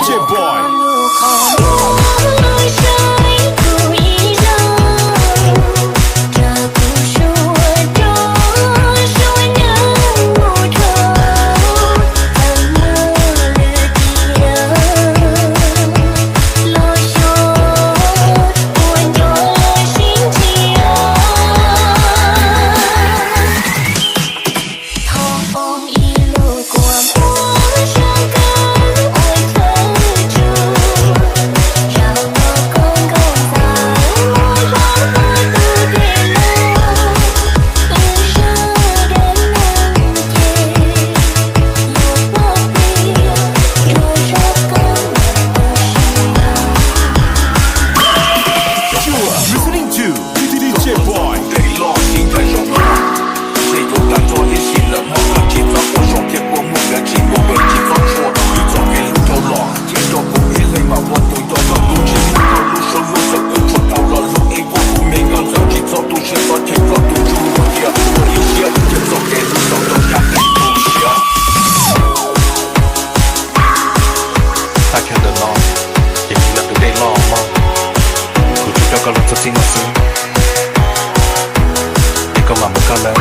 Boy. You are listening to D J Boy. Tag kis ntawm no ces kuv yog tus dej loj mog, kuv tsuas coj koj los txog txij no xwb, es koj mam mus koj lawm,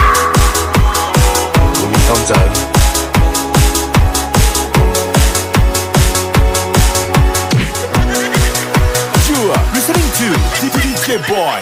kuv me nkauj ntxawm. You are listening to D J Boy.